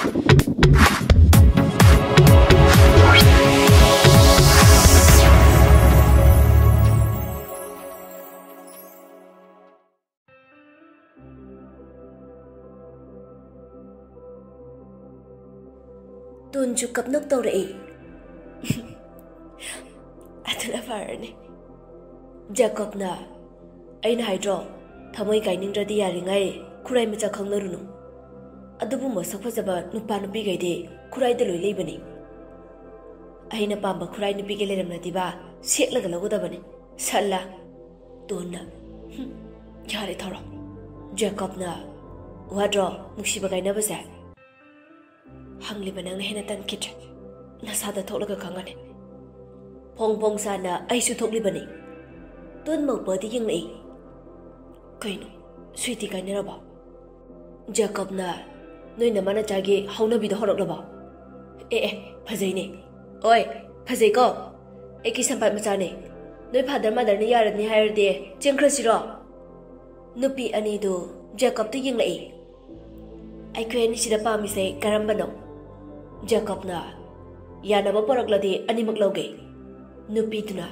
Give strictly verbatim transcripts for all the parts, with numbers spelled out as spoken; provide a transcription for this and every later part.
ꯇꯣꯟꯁꯨ ꯀꯞꯅꯣꯛ ꯇꯧꯔꯛꯏ꯫ ꯑꯗꯨꯅ ꯐꯔꯅꯤ꯫ ꯖꯦꯀꯣꯕꯅ, "ꯑꯩꯅ ꯍꯥꯏꯗ꯭ꯔꯣ, ꯊꯃꯣꯏ ꯀꯥꯏꯅꯤꯡꯗ꯭ꯔꯗꯤ ꯌꯥꯔꯤꯉꯩ ꯈꯨꯔꯥꯏ ꯃꯆꯥ ꯈꯪꯅꯔꯨꯅꯨ꯫ ꯑꯗꯨꯕꯨ ꯃꯁꯛ ꯐꯖꯕ ꯅꯨꯄꯥ ꯅꯨꯄꯤꯈꯩꯗꯤ ꯈꯨꯔꯥꯏꯗ ꯂꯣꯏ ꯂꯩꯕꯅꯤ꯫ ꯑꯩꯅ ꯄꯥꯝꯕ ꯈꯨꯔꯥꯏ ꯅꯨꯄꯤꯒ ꯂꯩꯔꯝꯂꯗꯤꯕ ꯁꯦꯠꯂꯒ ꯂꯧꯒꯗꯕꯅꯤ꯫ ꯁꯜꯂꯥ!" ꯇꯣꯟꯅ, "ꯍꯨꯝ, ꯌꯥꯔꯦ ꯊꯧꯔꯣ꯫" ꯖꯦꯀꯣꯕꯅ, "ꯋꯥꯗ꯭ꯔꯣ ꯅꯨꯡꯁꯤꯕ ꯀꯥꯏꯅꯕꯁꯦ?" "ꯍꯪꯂꯤꯕ ꯅꯪꯅ ꯍꯦꯟꯅ ꯇꯟꯈꯤꯗ꯭ꯔꯦ꯫ ꯅꯁꯥꯗ ꯊꯣꯛꯂꯒ ꯈꯪꯒꯅꯤ꯫" ꯐꯣꯡ ꯐꯣꯡ ꯁꯥꯅ ꯑꯩꯁꯨ ꯊꯣꯛꯂꯤꯕꯅꯤ꯫ ꯇꯣꯟ ꯃꯧꯄꯥꯗ ꯌꯦꯡꯂꯛꯏ꯫ "ꯀꯩꯅꯣ, ꯁ꯭ꯋꯤꯇꯤ ꯀꯥꯏꯅꯔꯕꯣ?" ꯖꯦꯀꯣꯕꯅ, "ꯅꯣꯏ ꯅꯃꯥ ꯅꯆꯥꯒꯤ ꯍꯧꯅꯕꯤꯗꯣ ꯍꯧꯔꯛꯂꯕꯣ?" "ꯑꯦ ꯑꯦ, ꯐꯖꯩꯅꯦ꯫ ꯑꯣꯏ, ꯐꯖꯩꯀꯣ? ꯑꯩꯒꯤ ꯁꯝꯄꯥꯠ ꯃꯆꯥꯅꯦ꯫ ꯅꯣꯏ ꯐꯥꯗꯔ ꯃꯥꯗꯔꯅ ꯌꯥꯔꯅꯤ ꯍꯥꯏꯔꯗꯤ ꯆꯦꯟꯈ꯭ꯔꯁꯤꯔꯣ?" ꯅꯨꯄꯤ ꯑꯅꯤꯗꯨ ꯖꯦꯀꯣꯕꯇ ꯌꯦꯡꯂꯛꯏ꯫ "ꯑꯩꯈꯣꯏ ꯑꯅꯤꯁꯤꯗ ꯄꯥꯝꯃꯤꯁꯦ ꯀꯔꯝꯕꯅꯣ?" ꯖꯦꯀꯣꯕꯅ, "ꯌꯥꯅꯕ ꯄꯣꯔꯛꯂꯗꯤ ꯑꯅꯤꯃꯛ ꯂꯧꯒꯦ꯫" ꯅꯨꯄꯤꯗꯨꯅ,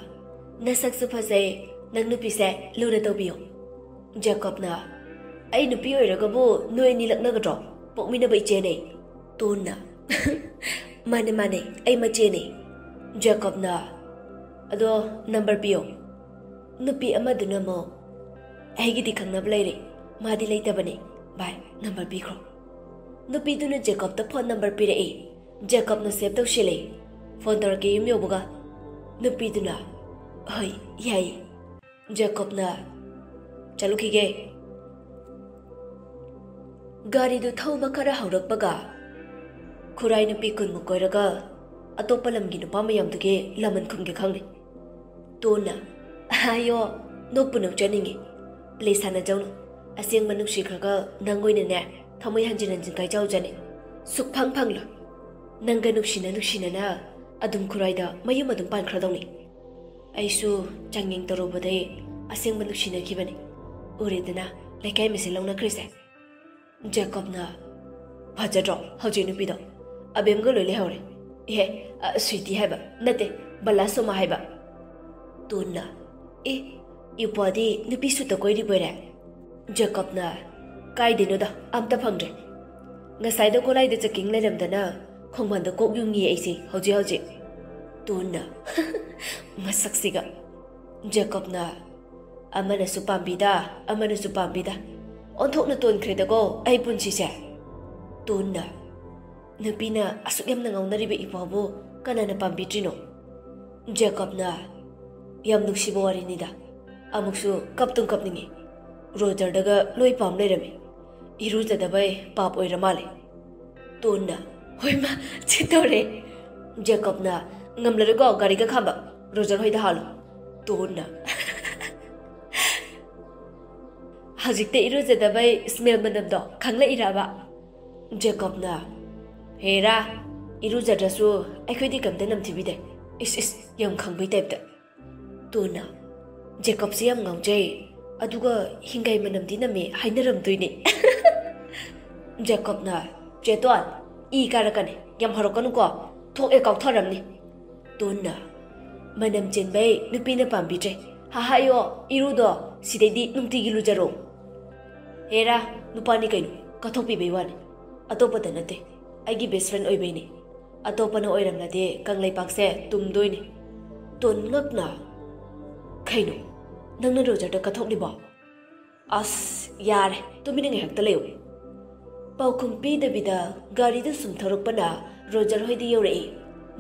"ꯅꯁꯛꯁꯨ ꯐꯖꯩ, ꯅꯪ ꯅꯨꯄꯤꯁꯦ ꯂꯨꯅ ꯇꯧꯕꯤꯌꯨ꯫" ꯖꯦꯀꯣꯕꯅ, "ꯑꯩ ꯅꯨꯄꯤ ꯑꯣꯏꯔꯒꯕꯨ ꯅꯣꯏ ꯑꯅꯤ ꯂꯛꯅꯒꯗ꯭ꯔꯣ? ꯄꯣꯛꯃꯤꯟꯅꯕ ꯏꯆꯦꯅꯦ꯫" ꯇꯣꯟꯅ, "ꯃꯥꯅꯦ, ꯃꯥꯅꯦ, ꯑꯩ ꯃꯆꯦꯅꯦ꯫" ꯖꯦꯀꯣꯕꯅ, "ꯑꯗꯣ ꯅꯝꯕꯔ ꯄꯤꯌꯣ꯫" ꯅꯨꯄꯤ ꯑꯃꯗꯨꯅ ꯑꯃꯨꯛ, "ꯑꯩꯒꯤꯗꯤ ꯈꯪꯅꯕ ꯂꯩꯔꯦ, ꯃꯥꯗꯤ ꯂꯩꯇꯕꯅꯦ꯫ ꯚꯥꯏ, ꯅꯝꯕꯔ ꯄꯤꯈ꯭ꯔꯣ꯫" ꯅꯨꯄꯤꯗꯨꯅ ꯖꯦꯀꯣꯕꯇ ꯐꯣꯟ ꯅꯝꯕꯔ ꯄꯤꯔꯛꯏ꯫ ꯖꯦꯀꯣꯕꯅ ꯁꯦꯚ ꯇꯧꯁꯤꯜꯂꯦ꯫ "ꯐꯣꯟ ꯇꯧꯔꯛꯀꯦ ꯌꯨꯝ ꯌꯧꯕꯒ꯫" ꯅꯨꯄꯤꯗꯨꯅ, "ꯍꯣꯏ, ꯌꯥꯏꯌꯦ꯫" ꯖꯦꯀꯣꯕꯅ, "ꯆꯠꯂꯨꯈꯤꯒꯦ꯫" ꯒꯥꯔꯤꯗꯨ ꯊꯧꯕ ꯈꯔ ꯍꯧꯔꯛꯄꯒ ꯈꯨꯔꯥꯏ ꯅꯨꯄꯤ ꯀꯨꯟꯃꯨꯛ ꯀꯣꯏꯔꯒ ꯑꯇꯣꯞꯄ ꯂꯝꯒꯤ ꯅꯨꯄꯥ ꯃꯌꯥꯝꯗꯨꯒꯤ ꯂꯃꯟ ꯈꯨꯝꯒꯦ ꯈꯪꯗꯦ꯫ ꯇꯣꯟꯅ, "ꯑꯌꯣ, ꯅꯣꯛꯄꯨ ꯅꯣꯛꯆꯅꯤꯡꯉꯤ꯫ ꯄ꯭ꯂꯦ ꯁꯥꯟꯅꯖꯧꯅꯨ꯫ ꯑꯁꯦꯡꯕ ꯅꯨꯡꯁꯤꯈ꯭ꯔꯒ ꯅꯪ ꯑꯣꯏꯅꯅꯦ, ꯊꯃꯣꯏ ꯍꯟꯖꯤꯟ ꯍꯟꯖꯤꯟ ꯀꯥꯏꯖꯍꯧꯖꯅꯤ꯫ ꯁꯨꯛꯐꯪ ꯐꯪꯂꯣꯏ꯫ ꯅꯪꯒ ꯅꯨꯡꯁꯤꯅ ꯅꯨꯡꯁꯤꯅꯅ ꯑꯗꯨꯝ ꯈꯨꯔꯥꯏꯗ ꯃꯌꯨꯝ ꯑꯗꯨꯝ ꯄꯥꯟꯈ꯭ꯔꯗꯧꯅꯤ꯫ ꯑꯩꯁꯨ ꯆꯥꯡꯌꯦꯡ ꯇꯧꯔꯨꯕꯗꯩ ꯑꯁꯦꯡꯕ ꯅꯨꯡꯁꯤꯅꯈꯤꯕꯅꯤ꯫ ꯎꯔꯦꯗꯅ, ꯂꯩꯀꯥꯏ ꯃꯁꯦꯜ ꯂꯧꯅꯈ꯭ꯔꯤꯁꯦ꯫" ꯖꯦꯀꯣꯕꯅ, ꯐꯖꯗ꯭ꯔꯣ ꯍꯧꯖꯤꯛ ꯅꯨꯄꯤꯗꯣ? ꯑꯕꯦꯝꯒ ꯂꯣꯏ ꯂꯩꯍꯧꯔꯦ꯫ ꯏꯍꯦ, ꯑ, ꯁ꯭ꯋꯤꯇꯤ ꯍꯥꯏꯕ ꯅꯠꯇꯦ, ꯕꯂꯥꯁꯣꯃꯥ ꯍꯥꯏꯕ꯫ ꯇꯣꯟꯅ, ꯑꯦ, ꯏꯄ꯭ꯋꯥꯗꯤ ꯅꯨꯄꯤ ꯁꯨꯠꯇ ꯀꯣꯏꯔꯤꯕꯣꯏꯔꯦ? ꯖꯦꯀꯣꯕꯅ, ꯀꯥꯏꯗꯩꯅꯣꯗ, ꯑꯝꯇ ꯐꯪꯗ꯭ꯔꯦ꯫ ꯉꯁꯥꯏꯗ ꯒꯣꯂꯥꯏꯗ ꯆꯠꯀꯤꯡ ꯂꯩꯔꯝꯗꯅ ꯈꯣꯡꯕꯥꯟꯗ ꯀꯣꯛ ꯌꯨꯡꯉꯤ ꯑꯩꯁꯦ ꯍꯧꯖꯤꯛ ꯍꯧꯖꯤꯛ꯫ ꯇꯣꯟꯅ, ꯃꯁꯛꯁꯤꯒ꯫ ꯖꯦꯀꯣꯕꯅ, ꯑꯃꯅꯁꯨ ꯄꯥꯝꯕꯤꯗ, ꯑꯃꯅꯁꯨ ꯄꯥꯝꯕꯤꯗ꯫ ꯑꯣꯟꯊꯣꯛꯅ ꯇꯣꯟꯈ꯭ꯔꯦꯗꯀꯣ ꯑꯩ ꯄꯨꯟꯁꯤꯁꯦ꯫ ꯇꯣꯟꯅ, ꯅꯨꯄꯤꯅ ꯑꯁꯨꯛ ꯌꯥꯝꯅ ꯉꯥꯎꯅꯔꯤꯕ ꯏꯄ꯭ꯋꯥꯕꯨ ꯀꯅꯥꯅ ꯄꯥꯝꯕꯤꯗ꯭ꯔꯤꯅꯣ? ꯖꯦꯀꯣꯕꯅ, ꯌꯥꯝ ꯅꯨꯡꯁꯤꯕ ꯋꯥꯔꯤꯅꯤꯗ꯫ ꯑꯃꯨꯛꯁꯨ ꯀꯞꯇꯨꯝ ꯀꯞꯅꯤꯡꯉꯤ꯫ ꯔꯣꯖꯔꯗꯒ ꯂꯣꯏ ꯄꯥꯝ ꯂꯩꯔꯝꯃꯤ꯫ ꯏꯔꯨꯖꯗꯕꯩ ꯄꯥꯞ ꯑꯣꯏꯔ ꯃꯥꯜꯂꯦ꯫ ꯇꯣꯟꯅ, ꯍꯣꯏꯃ, ꯁꯤ ꯇꯧꯔꯦ꯫ ꯖꯦꯀꯣꯕꯅ, ꯉꯝꯂꯔꯣꯏꯀꯣ ꯒꯥꯔꯤꯒ ꯈꯥꯝꯕ, ꯔꯣꯖꯔ ꯍꯣꯏꯗ ꯍꯥꯜꯂꯣ꯫ ꯇꯣꯟꯅ, ꯍꯧꯖꯤꯛꯇ ꯏꯔꯨꯖꯗꯕꯩ ꯁ꯭ꯃꯦꯜ ꯃꯅꯝꯗꯣ ꯈꯪꯂꯛꯏꯔꯕ? ꯖꯦꯀꯣꯕꯅ, ꯍꯦꯔꯥ, ꯏꯔꯨꯖꯗ꯭ꯔꯁꯨ ꯑꯩꯈꯣꯏꯗꯤ ꯀꯝꯇ ꯅꯝꯊꯤꯕꯤꯗꯦ꯫ ꯏꯁ ꯏꯁ, ꯌꯥꯝ ꯈꯪꯕꯩ ꯇꯥꯏꯞꯇ꯫ ꯇꯣꯟꯅ, ꯖꯦꯀꯣꯕꯁꯦ ꯌꯥꯝ ꯉꯥꯎꯖꯩ, ꯑꯗꯨꯒ ꯍꯤꯡꯒꯥꯏ ꯃꯅꯝꯗꯤ ꯅꯝꯃꯦ ꯍꯥꯏꯅꯔꯝꯗꯣꯏꯅꯦ꯫ ꯖꯦꯀꯣꯕꯅ, ꯆꯦꯇꯣꯟ, ꯏ ꯀꯥꯔꯛꯀꯅꯤ, ꯌꯥꯝ ꯍꯧꯔꯛꯀꯅꯨꯀꯣ, ꯊꯣꯛꯑꯦ ꯀꯥꯎꯊꯔꯝꯅꯤ꯫ ꯇꯣꯟꯅ, ꯃꯅꯝ ꯆꯦꯟꯕꯩ ꯅꯨꯄꯤꯅ ꯄꯥꯝꯕꯤꯗ꯭ꯔꯦ꯫ ꯍꯥꯍꯥꯌꯣ, ꯏꯔꯨꯗꯣ, ꯁꯤꯗꯩꯗꯤ ꯅꯨꯡꯇꯤꯒꯤ ꯂꯨꯖꯔꯣ꯫ ꯍꯦꯔꯥ, ꯅꯨꯄꯥꯅꯤ ꯀꯩꯅꯣ, ꯀꯠꯊꯣꯛꯄꯤꯕꯩ ꯋꯥꯅꯤ, ꯑꯇꯣꯞꯄꯗ ꯅꯠꯇꯦ, ꯑꯩꯒꯤ ꯕꯦꯁ ꯐ꯭ꯔꯦꯟ ꯑꯣꯏꯕꯩꯅꯤ꯫ ꯑꯇꯣꯞꯄꯅ ꯑꯣꯏꯔꯝꯂꯗꯤ ꯀꯪꯂꯩꯄꯥꯛꯁꯦ ꯇꯨꯝꯗꯣꯏꯅꯤ꯫ ꯇꯣꯟ ꯉꯛꯅ, ꯀꯩꯅꯣ, ꯅꯪꯅ ꯔꯣꯖꯔꯗ ꯀꯠꯊꯣꯛꯂꯤꯕꯣ? ꯑꯁ, ꯌꯥꯔꯦ, ꯇꯨꯃꯤꯟꯅ ꯉꯥꯏꯍꯥꯛꯇ ꯂꯩꯌꯨ꯫ ꯄꯥꯎꯈꯨꯝ ꯄꯤꯗꯕꯤꯗ ꯒꯥꯔꯤꯗꯨ ꯁꯨꯝ ꯊꯧꯔꯛꯄꯅ ꯔꯣꯖꯔ ꯍꯣꯏꯗ ꯌꯧꯔꯛꯏ꯫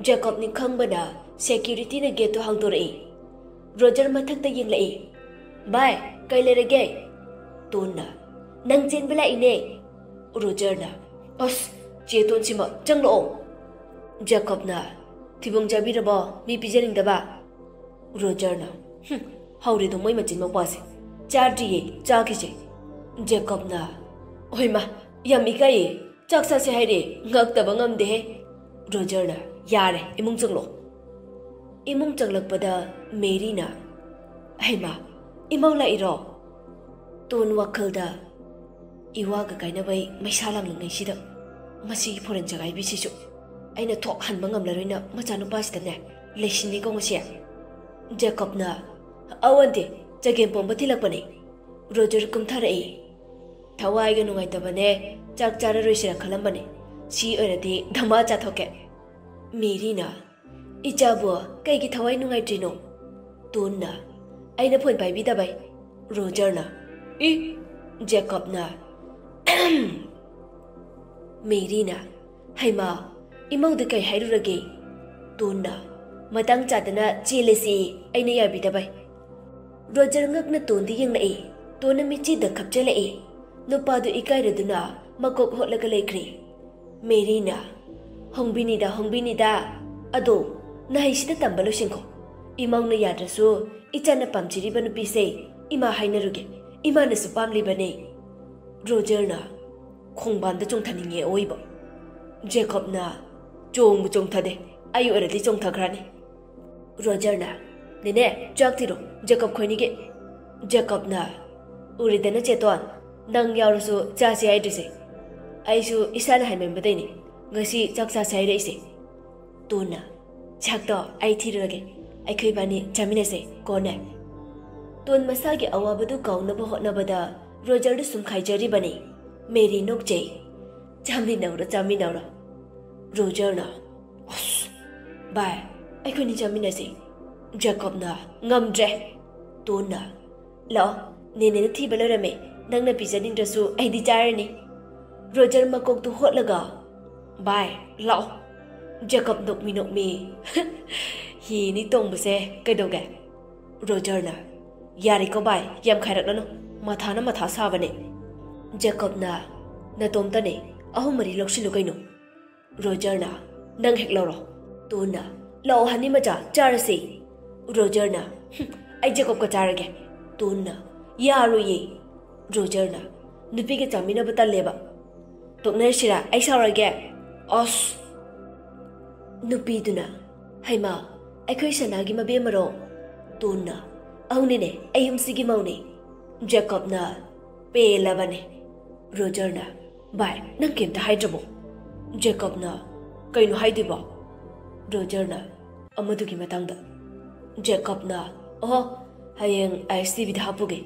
ꯖꯦꯀꯣꯕꯅꯤ ꯈꯪꯕꯅ ꯁꯦꯀ꯭ꯌꯨꯔꯤꯇꯤꯅ ꯒꯦꯠꯇꯨ ꯍꯥꯡꯗꯣꯔꯛꯏ꯫ ꯔꯣꯖꯔ ꯃꯊꯛꯇ ꯌꯦꯡꯂꯛꯏ꯫ ꯚꯥꯏ, ꯀꯩ ꯂꯩꯔꯒꯦ? ꯇꯣꯟꯅ, ꯅꯪ ꯆꯦꯟꯕ ꯂꯥꯛꯏꯅꯦ꯫ ꯔꯣꯖꯔꯅ, ꯑꯁ, ꯆꯦ ꯇꯣꯟꯁꯤꯃ ꯆꯪꯂꯛꯑꯣ꯫ ꯖꯦꯀꯣꯕꯅ, ꯊꯤꯕꯣꯡ ꯆꯥꯕꯤꯔꯕꯣ? ꯃꯤ ꯄꯤꯖꯅꯤꯡꯗꯕ? ꯔꯣꯖꯔꯅ, ꯍꯨꯝ, ꯍꯧꯔꯦꯗꯣ ꯃꯣꯏ ꯃꯆꯤꯟ ꯃꯧꯄꯥꯁꯦ꯫ ꯆꯥꯗ꯭ꯔꯤꯌꯦ, ꯆꯥꯈꯤꯁꯦ꯫ ꯖꯦꯀꯣꯕꯅ, ꯍꯣꯏꯃ, ꯌꯥꯝ ꯏꯀꯥꯏꯌꯦ, ꯆꯥꯛ ꯆꯥꯁꯦ ꯍꯥꯏꯔꯦ, ꯉꯛꯇꯕ ꯉꯝꯗꯦꯍꯦ꯫ ꯔꯣꯖꯔꯅ, ꯌꯥꯔꯦ, ꯏꯃꯨꯡ ꯆꯪꯂꯣ꯫ ꯏꯃꯨꯡ ꯆꯪꯂꯛꯄꯗ ꯃꯦꯔꯤꯅ, ꯍꯩꯃ, ꯏꯃꯧ ꯂꯥꯛꯏꯔꯣ? ꯇꯣꯟ ꯋꯥꯈꯜꯗ, ꯏꯋꯥꯒ ꯀꯥꯏꯅꯕꯩ ꯃꯩꯁꯥ ꯂꯥꯡꯂꯤꯉꯩꯁꯤꯗ "ꯃꯁꯤꯒꯤ ꯐꯣꯔꯦꯟ ꯆꯒꯥꯏꯕꯤꯁꯤꯁꯨ ꯑꯩꯅ ꯊꯣꯛ ꯍꯟꯕ ꯉꯝꯂꯔꯣꯏꯅ ꯃꯆꯥꯅꯨꯄꯥꯁꯤꯗꯅꯦ ꯂꯩꯁꯤꯟꯅꯤꯀꯣ ꯉꯁꯤ?" ꯖꯦꯀꯣꯕꯅ, "ꯑꯧ ꯑꯟꯇꯤ, ꯆꯒꯦꯝ ꯄꯣꯝꯕ ꯊꯤꯜꯂꯛꯄꯅꯤ꯫ ꯔꯣꯖꯔ ꯀꯨꯝꯊꯔꯛꯏ꯫ ꯊꯋꯥꯏꯒ ꯅꯨꯡꯉꯥꯏꯇꯕꯅꯦ, ꯆꯥꯛ ꯆꯥꯔꯔꯣꯏꯁꯤꯔ ꯈꯜꯂꯝꯕꯅꯤ꯫ ꯁꯤ ꯑꯣꯏꯔꯗꯤ ꯙꯃꯥ ꯆꯥꯊꯣꯛꯀꯦ꯫" ꯃꯦꯔꯤꯅ, "ꯏꯆꯥꯕꯨ ꯀꯩꯒꯤ ꯊꯋꯥꯏ ꯅꯨꯡꯉꯥꯏꯇ꯭ꯔꯤꯅꯣ?" ꯇꯣꯟꯅ, "ꯑꯩꯅ ꯐꯣꯟ ꯄꯥꯏꯕꯤꯗꯕꯩ꯫" ꯔꯣꯖꯔꯅ, "ꯏ!" ꯖꯦꯀꯣꯕꯅ, ꯃꯦꯔꯤꯅ, "ꯍꯩꯃꯥ, ꯏꯃꯧꯗ ꯀꯩ ꯍꯥꯏꯔꯨꯔꯒꯦ?" ꯇꯣꯟꯅ, "ꯃꯇꯥꯡ ꯆꯥꯗꯅ ꯆꯦꯜꯂꯁꯤ, ꯑꯩꯅ ꯌꯥꯕꯤꯗꯕꯩ꯫" ꯔꯣꯖꯔ ꯉꯛꯅ ꯇꯣꯟꯗ ꯌꯦꯡꯂꯛꯏ꯫ ꯇꯣꯟꯅ ꯃꯤꯠꯆꯤꯗ ꯈꯞꯆꯜꯂꯛꯏ꯫ ꯅꯨꯄꯥꯗꯨ ꯏꯀꯥꯏꯔꯗꯨꯅ ꯃꯀꯣꯛ ꯍꯣꯠꯂꯒ ꯂꯩꯈ꯭ꯔꯦ꯫ ꯃꯦꯔꯤꯅ, "ꯍꯣꯡꯕꯤꯅꯤꯗ, ꯍꯣꯡꯕꯤꯅꯤꯗ꯫ ꯑꯗꯣ ꯅꯍꯩꯁꯤꯗ ꯇꯝꯕ ꯂꯣꯏꯁꯤꯟꯈꯣ꯫ ꯏꯃꯧꯅ ꯌꯥꯗ꯭ꯔꯁꯨ ꯏꯆꯥꯅ ꯄꯥꯝꯖꯔꯤꯕ ꯅꯨꯄꯤꯁꯦ ꯏꯃꯥ ꯍꯥꯏꯅꯔꯨꯒꯦ꯫ ꯏꯃꯥꯅꯁꯨ ꯄꯥꯝꯂꯤꯕꯅꯦ꯫" ꯔꯣꯖꯔꯅ, "ꯈꯣꯡꯕꯥꯟꯗ ꯆꯣꯡꯊꯅꯤꯡꯉꯦ ꯑꯋꯣꯏꯕ꯫" ꯖꯦꯀꯣꯕꯅ, "ꯆꯣꯡꯕꯨ ꯆꯣꯡꯊꯗꯦ, ꯑꯩ ꯑꯣꯏꯔꯗꯤ ꯆꯣꯡꯊꯈ꯭ꯔꯅꯤ꯫" ꯔꯣꯖꯔꯅ, "ꯅꯦꯅꯦ, ꯆꯥꯛ ꯊꯤꯔꯣ, ꯖꯦꯀꯣꯕ ꯈꯣꯏꯅꯤꯒꯤ꯫" ꯖꯦꯀꯣꯕꯅ, "ꯎꯔꯦꯗꯅ ꯆꯦꯇꯣꯟ, ꯅꯪ ꯌꯥꯎꯔꯁꯨ ꯆꯥꯁꯦ ꯍꯥꯏꯗ꯭ꯔꯤꯁꯦ꯫ ꯑꯩꯁꯨ ꯏꯁꯥꯅ ꯍꯥꯏꯃꯟꯕꯗꯩꯅꯦ ꯉꯁꯤ ꯆꯥꯛ ꯆꯥꯁꯦ ꯍꯥꯏꯔꯛꯏꯁꯦ꯫" ꯇꯣꯟꯅ, "ꯆꯥꯛꯇꯣ ꯑꯩ ꯊꯤꯔꯨꯔꯒꯦ, ꯑꯩꯈꯣꯏ ꯏꯕꯥꯅꯤ ꯆꯥꯃꯤꯟꯅꯁꯦ ꯀꯣꯟꯅ꯫" ꯇꯣꯟ ꯃꯁꯥꯒꯤ ꯑꯋꯥꯕꯗꯨ ꯀꯥꯎꯅꯕ ꯍꯣꯠꯅꯕꯗ ꯔꯣꯖꯔꯗꯨ ꯁꯨꯝ ꯈꯥꯏꯖꯔꯤꯕꯅꯤ꯫ ꯃꯦꯔꯤ ꯅꯣꯛꯆꯩ꯫ "ꯆꯥꯃꯤꯟꯅꯧꯔꯣ, ꯆꯥꯃꯤꯟꯅꯧꯔꯣ꯫" ꯔꯣꯖꯔꯅ, "ꯑꯁ, ꯚꯥꯏ, ꯑꯩꯈꯣꯏꯅꯤ ꯆꯥꯃꯤꯟꯅꯁꯤ꯫" ꯖꯦꯀꯣꯕꯅ, "ꯉꯝꯗ꯭ꯔꯦ꯫" ꯇꯣꯟꯅ, "ꯂꯥꯛꯑꯣ, ꯅꯦꯅꯦꯅ ꯊꯤꯕ ꯂꯣꯏꯔꯝꯃꯦ, ꯅꯪꯅ ꯄꯤꯖꯅꯤꯡꯗ꯭ꯔꯁꯨ ꯑꯩꯗꯤ ꯆꯥꯔꯅꯤ꯫" ꯔꯣꯖꯔ ꯃꯀꯣꯛꯇꯨ ꯍꯣꯠꯂꯒ, "ꯚꯥꯏ, ꯂꯥꯛꯑꯣ꯫" ꯖꯦꯀꯣꯕ ꯅꯣꯛꯃꯤ ꯅꯣꯛꯃꯤ, "ꯍꯤꯅꯤ ꯇꯣꯡꯕꯁꯦ ꯀꯩꯗꯧꯒꯦ?" ꯔꯣꯖꯔꯅ, "ꯌꯥꯔꯦꯀꯣ ꯚꯥꯏ, ꯌꯥꯝ ꯈꯥꯏꯔꯛꯂꯅꯨ, ꯃꯊꯥꯅ ꯃꯊꯥ ꯁꯥꯕꯅꯦ꯫" ꯖꯦꯀꯣꯕꯅ, "ꯅꯇꯣꯝꯇꯅꯦ, ꯑꯍꯨꯝ ꯃꯔꯤ ꯂꯧꯁꯤꯜꯂꯨ ꯀꯩꯅꯣ꯫" ꯔꯣꯖꯔꯅ, "ꯅꯪ ꯍꯦꯛ ꯂꯧꯔꯣ꯫" ꯇꯣꯟꯅ, "ꯂꯥꯛꯑꯣ ꯍꯅꯤ ꯃꯆꯥ, ꯆꯥꯔꯁꯤ꯫" ꯔꯣꯖꯔꯅ, "ꯍꯨꯝ, ꯑꯩ ꯖꯦꯀꯣꯕꯀ ꯆꯥꯔꯒꯦ꯫" ꯇꯣꯟꯅ, "ꯌꯥꯔꯣꯏꯌꯦ꯫" ꯔꯣꯖꯔꯅ, "ꯅꯨꯄꯤꯒ ꯆꯥꯃꯤꯟꯅꯕ ꯇꯜꯂꯦꯕ꯫ ꯇꯣꯛꯅꯔꯁꯤꯔꯥ? ꯑꯩ ꯁꯥꯎꯔꯒꯦ꯫" ꯑꯁ! ꯅꯨꯄꯤꯗꯨꯅ, "ꯍꯩꯃꯥ, ꯑꯩꯈꯣꯏ ꯁꯅꯥꯒꯤ ꯃꯕꯦꯝꯃꯔꯣ?" ꯇꯣꯟꯅ, "ꯑꯧꯅꯤꯅꯦ, ꯑꯩ ꯌꯨꯝꯁꯤꯒꯤ ꯃꯧꯅꯦ꯫" ꯖꯦꯀꯣꯕꯅ, "ꯄꯦꯜꯂꯕꯅꯦ꯫" ꯔꯣꯖꯔꯅ, "ꯚꯥꯏ, ꯅꯪ ꯀꯩꯝꯇ ꯍꯥꯏꯗ꯭ꯔꯕꯣ?" ꯖꯦꯀꯕꯅ, "ꯀꯩꯅꯣ ꯍꯥꯏꯗꯣꯏꯕꯣ?" ꯔꯣꯖꯔꯅ, "ꯑꯃꯗꯨꯒꯤ ꯃꯇꯥꯡꯗ꯫" ꯖꯦꯀꯕꯅ, "ꯑꯣꯍꯣ, ꯍꯌꯦꯡ ꯑꯥꯏ ꯑꯦꯁ ꯇꯤ ꯚꯤꯗ ꯍꯥꯞꯄꯨꯒꯦ꯫"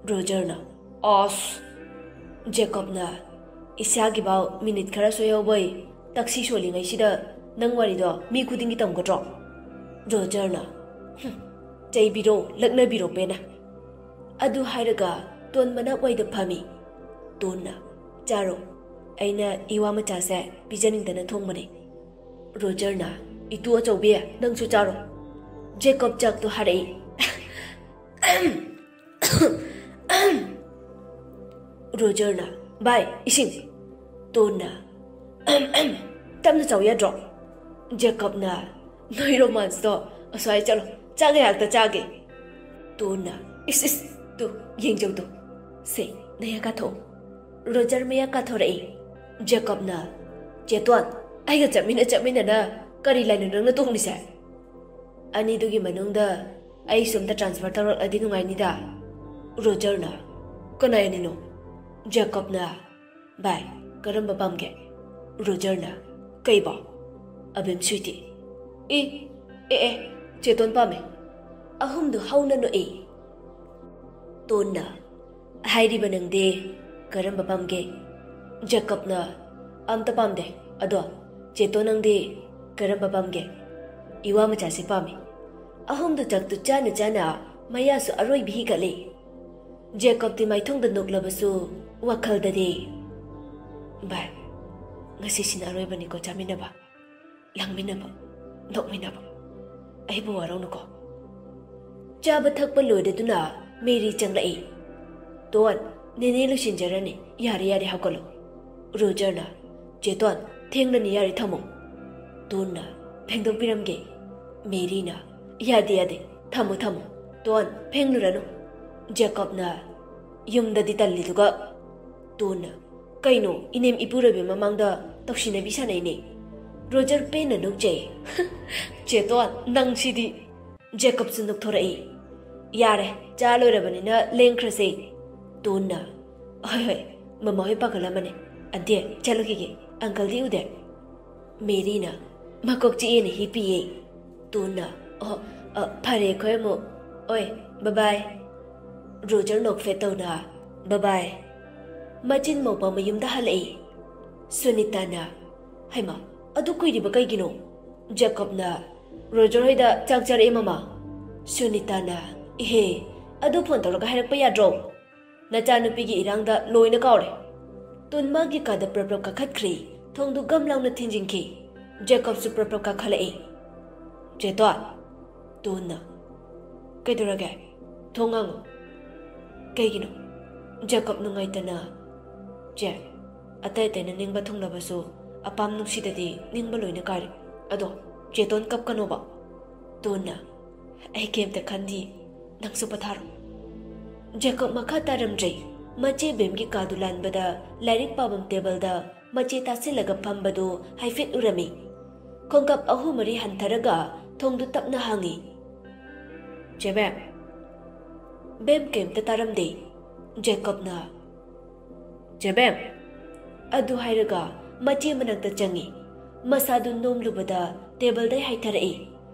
ꯔꯣꯖꯔꯅ, "ꯑꯁ!" ꯖꯦꯀꯕꯅ, "ꯏꯁꯥꯒꯤꯐꯥꯎ ꯃꯤꯅꯤꯠ ꯈꯔ ꯁꯣꯏꯍꯧꯕꯩ ꯇꯛꯁꯤ ꯁꯣꯜꯂꯤꯉꯩꯁꯤꯗ ꯅꯪ ꯋꯥꯔꯤꯗꯣ ꯃꯤ ꯈꯨꯗꯤꯡꯒꯤ ꯇꯝꯒꯗ꯭ꯔꯣ?" ꯔꯣꯖꯔꯅ, "ꯍꯨꯝ, ꯆꯩꯕꯤꯔꯣ, ꯂꯛꯅꯕꯤꯔꯣ ꯄꯦꯟꯅ꯫" ꯑꯗꯨ ꯍꯥꯏꯔꯒ ꯇꯣꯟ ꯃꯅꯥꯛ ꯋꯥꯏꯗ ꯐꯝꯃꯤ꯫ ꯇꯣꯟꯅ, "ꯆꯥꯔꯣ, ꯑꯩꯅ ꯏꯋꯥ ꯃꯆꯥꯁꯦ ꯄꯤꯖꯅꯤꯡꯗꯅ ꯊꯣꯡꯕꯅꯤ꯫" ꯔꯣꯖꯔꯅ, "ꯏꯇꯨ ꯑꯆꯧꯕꯤ, ꯅꯪꯁꯨ ꯆꯥꯔꯣ꯫" ꯖꯦꯀꯕ ꯆꯥꯛꯇꯣ ꯍꯥꯔꯛꯏ꯫ ꯔꯣꯖꯔꯅ, "ꯚꯥꯏ, ꯏꯁꯤꯡ꯫" ꯇꯣꯟꯅ, "ꯇꯞꯅ ꯆꯥꯎ ꯌꯥꯗ꯭ꯔꯣ?" ꯖꯦꯀꯕꯅ, "ꯅꯣꯏ ꯔꯣꯃꯥꯟꯁꯇꯣ ꯑꯁ꯭ꯋꯥꯏ ꯆꯠꯂꯣ, ꯆꯥꯛ ꯉꯥꯏꯍꯥꯛꯇ ꯆꯥꯒꯦ꯫" ꯇꯣꯟꯅ, "ꯏꯁ, ꯏꯁ, ꯇꯨ, ꯌꯦꯡꯖꯧ ꯇꯨ꯫ ꯁꯦ, ꯅꯌꯥ ꯀꯥꯊꯣꯛꯑꯣ꯫" ꯔꯣꯖꯔ ꯃꯌꯥ ꯀꯥꯊꯣꯔꯛꯏ꯫ ꯖꯦꯀꯕꯅ, "ꯆꯦꯇꯣꯟ, ꯑꯩꯒ ꯆꯠꯃꯤꯟꯅ ꯆꯠꯃꯤꯟꯅꯅ ꯀꯔꯤ ꯂꯥꯏꯟꯅꯣ ꯅꯪꯅ ꯇꯣꯡꯂꯤꯁꯦ?" "ꯑꯅꯤꯗꯨꯒꯤ ꯃꯅꯨꯡꯗ ꯑꯩꯁꯨ ꯑꯝꯇ ꯇ꯭ꯔꯥꯟꯁꯐꯔ ꯇꯧꯔꯛꯂꯗꯤ ꯅꯨꯡꯉꯥꯏꯅꯤꯗ꯫" ꯔꯣꯖꯔꯅ, "ꯀꯅꯥ ꯑꯅꯤꯅꯣ?" ꯖꯦꯀꯕꯅ, "ꯚꯥꯏ, ꯀꯔꯝꯕ ꯄꯥꯝꯒꯦ?" ꯔꯣꯖꯔꯅ, "ꯀꯩꯕꯣ?" ꯑꯕꯤꯝ, ꯁ꯭ꯋꯤꯇꯤ꯫ "ꯑꯦ, ꯑꯦ, ꯑꯦ, ꯆꯦꯇꯣꯟ ꯄꯥꯝꯃꯦ꯫" ꯑꯍꯨꯝꯗꯨ ꯍꯧꯅ ꯅꯣꯛꯏ꯫ ꯇꯣꯟꯅ, "ꯍꯥꯏꯔꯤꯕ ꯅꯪꯗꯤ ꯀꯔꯝꯕ ꯄꯥꯝꯒꯦ?" ꯖꯦꯀꯕꯅ, "ꯑꯝꯇ ꯄꯥꯝꯗꯦ꯫ ꯑꯗꯣ ꯆꯦꯇꯣꯟ, ꯅꯪꯗꯤ ꯀꯔꯝꯕ ꯄꯥꯝꯒꯦ?" "ꯏꯋꯥ ꯃꯆꯥꯁꯦ ꯄꯥꯝꯃꯤ꯫" ꯑꯍꯨꯝꯗꯨ ꯆꯥꯛꯇꯨ ꯆꯥꯅ ꯆꯥꯅ ꯃꯌꯥꯁꯨ ꯑꯔꯣꯏꯕꯤ ꯍꯤꯒꯠꯂꯤ꯫ ꯖꯦꯀꯕꯇꯤ ꯃꯥꯏꯊꯣꯡꯗ ꯅꯣꯛꯂꯕꯁꯨ ꯋꯥꯈꯜꯗꯗꯤ, "ꯚꯥꯏ, ꯉꯁꯤꯁꯤꯅ ꯑꯔꯣꯏꯕꯅꯤꯀꯣ ꯆꯥꯃꯤꯟꯅꯕ, ꯂꯥꯡꯃꯤꯟꯅꯕ, ꯅꯣꯛꯃꯤꯟꯅꯕ꯫ ꯑꯩꯕꯨ ꯋꯥꯔꯧꯅꯨꯀꯣ꯫" ꯆꯥꯕ ꯊꯛꯄ ꯂꯣꯏꯔꯗꯨꯅ ꯃꯦꯔꯤ ꯆꯪꯂꯛꯏ꯫ "ꯇꯣꯟ, ꯅꯦꯅꯦ ꯂꯣꯏꯁꯤꯟꯖꯔꯅꯤ꯫ ꯌꯥꯔꯦ, ꯌꯥꯔꯦ, ꯍꯧꯒꯠꯂꯣ꯫" ꯔꯣꯖꯔꯅ, "ꯆꯦꯇꯣꯟ, ꯊꯦꯡꯂꯅꯤ, ꯌꯥꯔꯦ, ꯊꯝꯃꯣ꯫" ꯇꯣꯟꯅ, "ꯐꯦꯡꯗꯣꯛꯄꯤꯔꯝꯒꯦ꯫" ꯃꯦꯔꯤꯅ, "ꯌꯥꯗꯦ, ꯌꯥꯗꯦ, ꯊꯝꯃꯣ, ꯊꯝꯃꯣ꯫ ꯇꯣꯟ, ꯐꯦꯡꯂꯨꯔꯅꯨ꯫" ꯖꯦꯀꯕꯅ, "ꯌꯨꯝꯗꯗꯤ ꯇꯜꯂꯤꯗꯨꯒ꯫" ꯇꯣꯟꯅ, "ꯀꯩꯅꯣ, ꯏꯅꯦꯝ ꯏꯄꯨꯔꯣꯏꯕ ꯃꯃꯥꯡꯗ ꯇꯧꯁꯤꯟꯅꯕꯤ ꯁꯥꯟꯅꯩꯅꯦ꯫" ꯔꯣꯖꯔ ꯄꯦꯟꯅ ꯅꯣꯛꯆꯩ꯫ "ꯆꯦꯇꯣꯟ, ꯅꯪꯁꯤꯗꯤ꯫" ꯖꯦꯀꯕꯁꯨ ꯅꯣꯛꯊꯣꯔꯛꯏ꯫ "ꯌꯥꯔꯦ, ꯆꯥ ꯂꯣꯏꯔꯕꯅꯤꯅ ꯂꯦꯡꯈ꯭ꯔꯁꯦ꯫" ꯇꯣꯟꯅ, "ꯍꯣꯏ, ꯍꯣꯏ, ꯃꯃꯥ ꯍꯣꯏ ꯄꯥꯈꯠꯂꯝꯃꯅꯤ꯫ ꯑꯟꯇꯤ, ꯆꯠꯂꯨꯈꯤꯒꯦ꯫ ꯑꯪꯀꯜꯗꯤ ꯎꯗꯦ꯫ ꯃꯦꯔꯤꯅ, "ꯃꯀꯣꯛ ꯆꯤꯛꯑꯦꯅ ꯍꯤ ꯄꯤꯌꯦ"꯫ ꯇꯣꯟꯅ, "ꯑꯣ, ꯑ, ꯐꯔꯦ, ꯑꯩꯈꯣꯏ ꯑꯃꯨꯛ, ꯑꯣꯏ, ꯕꯥꯏ ꯕꯥꯏ"꯫ ꯔꯣꯖꯔ ꯅꯣꯛꯐꯦꯠ ꯇꯧꯅ, "ꯕꯥꯏ ꯕꯥꯏ"꯫ ꯃꯆꯤꯟ ꯃꯧꯄꯥ ꯃꯌꯨꯝꯗ ꯍꯜꯂꯛꯏ꯫ ꯁꯨꯅꯤꯇꯥꯅ, "ꯍꯩꯃꯥ, ꯑꯗꯨ ꯀꯨꯏꯔꯤꯕ ꯀꯩꯒꯤꯅꯣ?" ꯖꯦꯀꯣꯕꯅ, "ꯔꯣꯖꯔ ꯍꯣꯏꯗ ꯆꯥꯛ ꯆꯥꯔꯛꯑꯦ, ꯃꯃꯥ"꯫ ꯁꯨꯅꯤꯇꯥꯅ, "ꯏꯍꯦ, ꯑꯗꯨ ꯐꯣꯟ ꯇꯧꯔꯒ ꯍꯥꯏꯔꯛꯄ ꯌꯥꯗ꯭ꯔꯣ? ꯅꯆꯥꯅꯨꯄꯤꯒꯤ ꯏꯔꯥꯡꯗ ꯂꯣꯏꯅ ꯀꯥꯎꯔꯦ"꯫ ꯇꯣꯟ ꯃꯥꯒꯤ ꯀꯥꯗ ꯄ꯭ꯔꯞ ꯄ꯭ꯔꯞ ꯀꯥꯈꯠꯈ꯭ꯔꯦ꯫ ꯊꯣꯡꯗꯨ ꯒꯝ ꯂꯥꯎꯅ ꯊꯤꯡꯖꯤꯟꯈꯤ꯫ ꯖꯦꯀꯣꯕꯁꯨ ꯄ꯭ꯔꯞ ꯄ꯭ꯔꯞ ꯀꯥꯈꯠꯂꯛꯏ꯫ "ꯆꯦ ꯇꯣꯟ"꯫ ꯇꯣꯟꯅ, "ꯀꯩꯗꯧꯔꯒꯦ? ꯊꯣꯡ ꯍꯥꯡꯉꯣ"꯫ "ꯀꯩꯒꯤꯅꯣ?" ꯖꯦꯀꯣꯕ ꯅꯨꯡꯉꯥꯏꯇꯅ, "ꯆꯦ, ꯑꯇꯩ ꯑꯇꯩꯅ ꯅꯤꯡꯕ ꯊꯨꯡꯂꯕꯁꯨ ꯑꯄꯥꯝ ꯅꯨꯡꯁꯤꯗꯗꯤ ꯅꯤꯡꯕ ꯂꯣꯏꯅ ꯀꯥꯏꯔꯦ꯫ ꯑꯗꯣ ꯆꯦ ꯇꯣꯟ ꯀꯞꯀꯅꯣꯕ"꯫ ꯇꯣꯟꯅ, "ꯑꯩ ꯀꯩꯝꯇ ꯈꯟꯗꯦ, ꯅꯪꯁꯨ ꯄꯣꯊꯥꯔꯣ"꯫ ꯖꯦꯀꯣꯕ ꯃꯈꯥ ꯇꯥꯔꯝꯗ꯭ꯔꯦ꯫ ꯃꯆꯦ ꯕꯦꯝꯒꯤ ꯀꯥꯗꯨ ꯂꯥꯟꯕꯗ ꯂꯥꯏꯔꯤꯛ ꯄꯥꯐꯝ ꯇꯦꯕꯜꯗ ꯃꯆꯦ ꯇꯥꯁꯤꯜꯂꯒ ꯐꯝꯕꯗꯨ ꯍꯥꯏꯐꯦꯠ ꯎꯔꯝꯃꯤ꯫ ꯈꯣꯡꯀꯥꯞ ꯑꯍꯨꯝ ꯃꯔꯤ ꯍꯟꯊꯔꯒ ꯊꯣꯡꯗꯨ ꯇꯞꯅ ꯍꯥꯡꯉꯤ꯫ "ꯆꯦ ꯕꯦꯝ"꯫ ꯕꯦꯝ ꯀꯩꯝꯇ ꯇꯥꯔꯝꯗꯦ꯫ ꯖꯦꯀꯣꯕꯅ, "ꯆꯦ ꯕꯦꯝ"꯫ ꯑꯗꯨ ꯍꯥꯏꯔꯒ ꯃꯆꯦ ꯃꯅꯥꯛꯇ ꯆꯪꯉꯤ꯫ ꯃꯁꯥꯗꯨ ꯅꯣꯝꯂꯨꯕꯗ ꯇꯦꯕꯜꯗꯩ ꯍꯥꯏꯊꯔꯛꯏ꯫